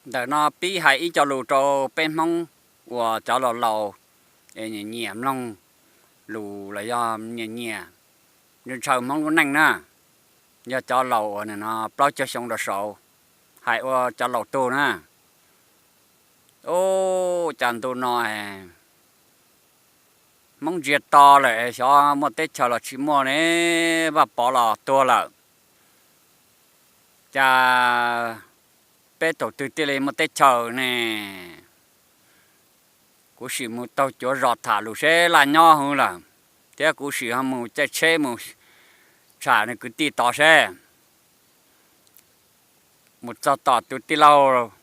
Ntawm no pib hais ib co lus rau peb Hmoob uas cov laus laus nyiam nyiam mloog lus los yog nyiam nyiam ntshaw Hmoob lub neej na. Yog cov laus uas nim no plaub caug xyoo rau saud, hais ua cov laus tug na. Ub, cas ntu no Hmoob ntsiag to lawm, xyov muaj teb chaws los tsis muaj ne, Vaj Pov los tuag lawm, cas peb thaum twg thiaj li muaj teb chaws ne? Kuv sim mus taug cuav zos tham lus seb laj nyob hwv lawm, thiab kuv sim ho mus caij tsheb mus tsham nws kwv tij tod seb. Mus txog tom tus tij laug,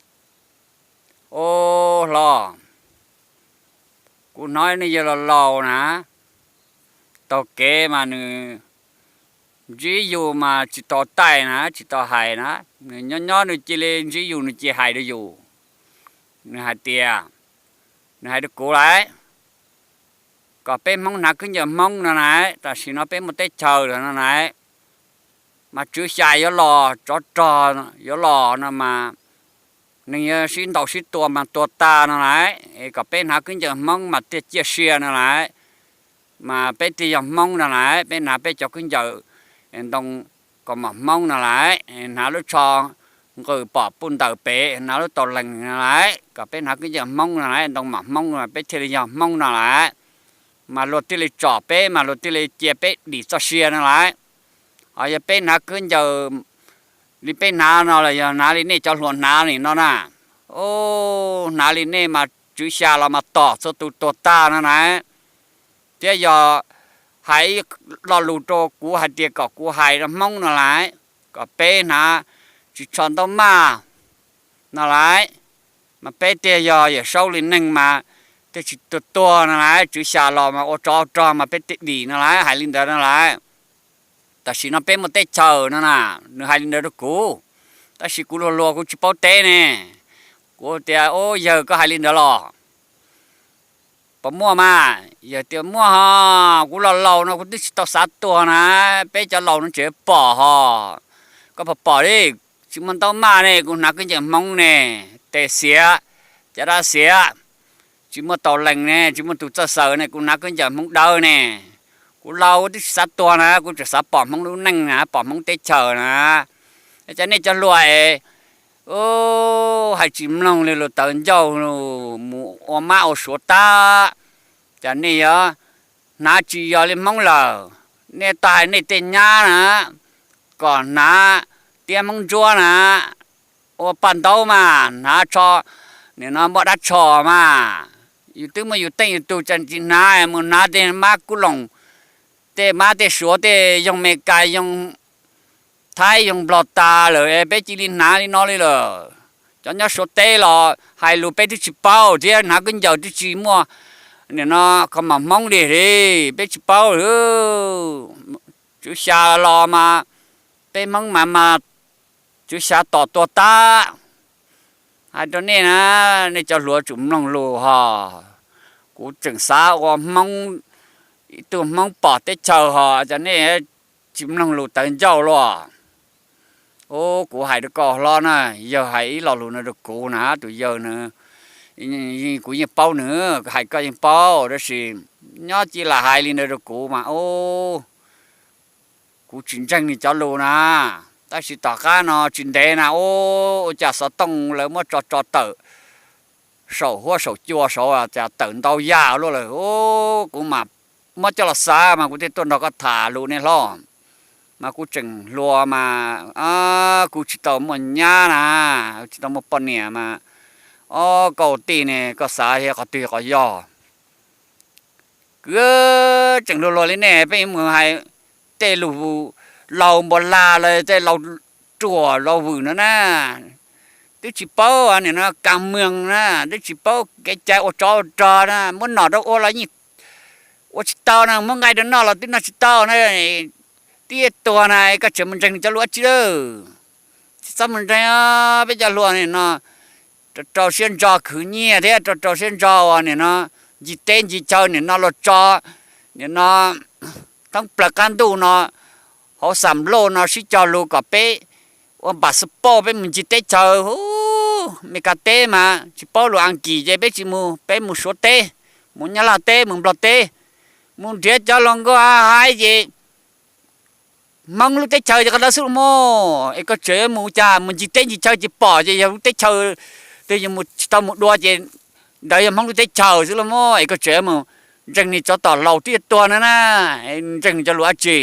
Ub hlob, kuv hnov nej yawg laus laus na, taug kev mas nws ntsib yus mas tsis tau taij na, tsis tau hais na, nws nyob nyob nws cia li ntsib yus nws cia li hais rau yus. Nws hais tias, nws hais rau kuv lawm, kom peb Hmoob hnav kwv ncaws Hmoob no na, tam sim no peb muaj teb chaws lawm no na, mas tswv xya yuav los, tsov rog yuav los no mas neeg yuav sib ntaus sib tua mas tua tag no lawm, kom peb hnav kwv ncaws Hmoob mas thiaj ciaj sia no lawm, mas peb thiaj yog Hmoob no lawm, peb hnav peb cov kwv ncaws ntoo kaus mom Hmoob no lawm, hnav lub tsho nqws pom puj ntaws pem, hnav lub tau lees no lawm, kom peb hnav kwv ncaws Hmoob no lawm, ntoo mom Hmoob no peb thiaj li yog Hmoob no lawm, mas luag thiaj li tsom peb mas luag thiaj li cia peb dim txoj sia no lawm. Ho yog peb hnav kwv ncaws li peb hnav no los yog hnav li nej cov hluas hnav nim no na, ub, hnav li nej mas tswv xya los mas tom txhua tus tuag tag no na. Thiab yog hais ib lo lus rau kuv hais tias kom kuv hais rau Hmoob no lawm, kom peb hnav tsis tsho ntaub maj no lawm, mas peb thiaj yog Yawm Saub li neeg mas thiaj tsis tuag tuag no lawm, tswv xya los mas ua tsov rog mas peb thiaj dim no lawm, hais li ntawd no lawm. Tam sim no peb muaj teb chaws no na, nws hais li ntawd rau kuv, tab sis kuv luag luag kuv tsis paub teb ne. Kuv tias, Ub, yawg koj hais li ntawd los puas muaj mas? Yawg tias, Muaj ho, kuv laus laus no kuv twb tsis tau xav tuag na, peb cov laus no tseem pom ho. Koj puas pom li? Tsis muaj ntaub maj ne, kuv hnav kwv ncaws Hmoob ne, tes xiav, caj dab xiav, tsis muaj tau lees ne, tsis muaj tus txawj xaws ne, kuv hnav kwv ncaws Hmoob dawb ne. Kuv laus kuv twb tsis xav tuag na, kuv tseem xav pom Hmoob lub neej na, pom Hmoob teb chaws na. Cov nej cov hluas es hais tsis mloog li lus tawv ncauj, mus ua mab ua suav tab, cas nej yuav hnav tsis yog li Hmoob lawm. Nej tau hais nej tej nyab na, kom hnav tiab Hmoob ntsuab na, ua paj ntaub mas hnav tsho, nim no npoj dab tsho mas, yus twb muaj yus teej yus tug cas tsis hnav, mus hnav tej mab kub loos, tej mab tej suav tej yoog Meskas yoog Thaib yoog Nplog tas lawm es peb cia li hnav li no li lawm. Cov nyob Suav teb los hais lus peb twb tsis paub thiab, hnav kwv ncaws twb tsis muaj, nim no kho mom Hmoob li li, peb tsis paub li. Tswv xya los mas peb Hmoob mas mas tswv xya tom tuag tab. Hais rau nej na, nej cov hluas tsum mloog lus ho. Kuv tseem xav ua Hmoob, ib tug Hmoob pom teb chaws ho, cov nej tsis mloog lus tawv ncauj luaj. Ub, kuv hais rau koj hlob na, yawg hais ib lo lus no rau kuv na, tus yawg nws, kuv yeej paub nws, hais koj yeej paub, tab sis nyob cia li hais li ntawd rau kuv mas ub, kuv tsis ntseeg nws cov lus na. Tab sis tom qab no tsis ntev na, ub, ua cas xov tooj lawv muab tso tso tawm saum huab saum cua saud, cas tawm ntau yam luaj lawm. Ub, kuv mam muab coj los xav mas kuv thiaj tuaj nrog koj tham lus ne hlob. Mas kuv tseem hluas mas kuv tsis tau muaj nyab na, tsis tau muaj poj niam mas, ob, koj ua tij ne koj xav yog qhov twg qhov yog. Kuv tseem hluas hluas li nej peb mus hais tej lus laus npua lag los tej laus ruam laus vwm no na, twb tsis paub nim no kas mws na, twb tsis paub kev cai ua tsov ua rog na, muab nom rau ua los yeej ua tsis tau na, muab nqaij rau noj los twb noj tsis tau na, twb tuag na, koj tseem mus ntseeg nws cov lus dab tsi lawm? Tsis txhob mus ntseeg peb cov hluas nim no, rau rau siab ntso khwv nyiaj thiab rau rau siab ntso uas nim no ncig teb ncig chaw nim no luag tso, nim no thoob plaws qab ntuj no hauv xam loj no sib cog lus kom peb ua npas xab poj peb mus ncig teb chaws hu Meskas teb mas tsis paub lus Askiv ces peb tsis mus, peb mus Suav teb, mus Nyab Laj teb, mus Nplog teb, mus nrhiav cov laus nkauj hais ces Hmoob lub teb chaws ces qhov ntawd xwb los mas, es koj tseem yuav mus cas? Mus ncig teb ncig chaw ces pom ces yog lub teb chaws twg yus mus tsis tau mus dua ces ntawd yog Hmoob lub teb chaws xwb los mas, es koj tseem mus ntseeg niag tsov tom laus twb yuav tuag no na, ntseeg cov lus dab tsi?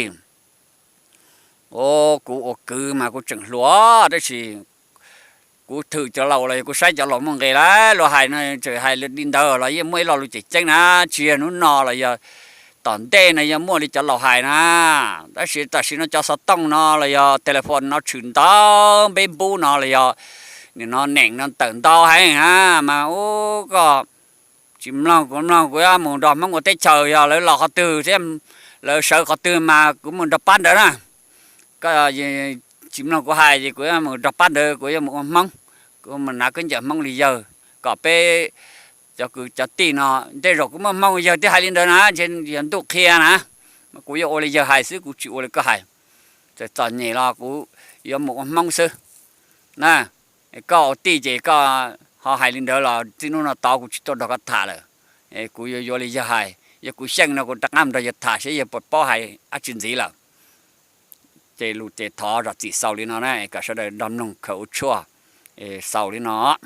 Kuv ua kwv mas kuv tseem hluas tab sis kuv thwm cov laus los yog kuv saib cov laus muaj nqis lawm, luag hais no tseem hais li ntawd los yeej muaj ib lo lus tseem ceeb na, tsis yog hnub no los yog tom ntej no yeej muaj li cov laus hais na. Tab sis tam sim no cov xov tooj no los yog telephone no tshwm ntau, npeb npub no los yog nim no neem no tawm ntau heev na, mas ub koj tsis mloog kuv mloog, kuv yuav mus nrog Hmoob ua teb chaws, yog lawv los qhov twg thiab lawv sawv qhov twg mas kuv mus nrog pab ntawd na. Koj tsis mloog kuv hais ces kuv yuav mus nrog pab ntawd, kuv yuav mus ua Hmoob, kuv mus hnav khaub ncaws Hmoob li yawg, kom peb cov kwv cov tij no, tej zaum kuv muaj Hmoob yawg twb hais li ntawd na, ntshe yog ntuj qhia na, kuv yuav ua li yawg hais xwb, kuv tsis ua li koj hais. Txom txom nyem los kuv yuav mus ua Hmoob xwb na. Koj ua tij ces koj ho hais li ntawd los txij hnub no tod kuv tsis tuaj nrog koj tham lawm. Kuv yuav yuav li yawg hais, yog kuv xyeej no kuv rov qab nrog yawg tham saib yawg puas paub hais dab tsi ntxiv lawm. Ces lus ces thov zam txim xaus li no na, kom sawv daws nrog mloog khaws ua tshuaj, xaus li no.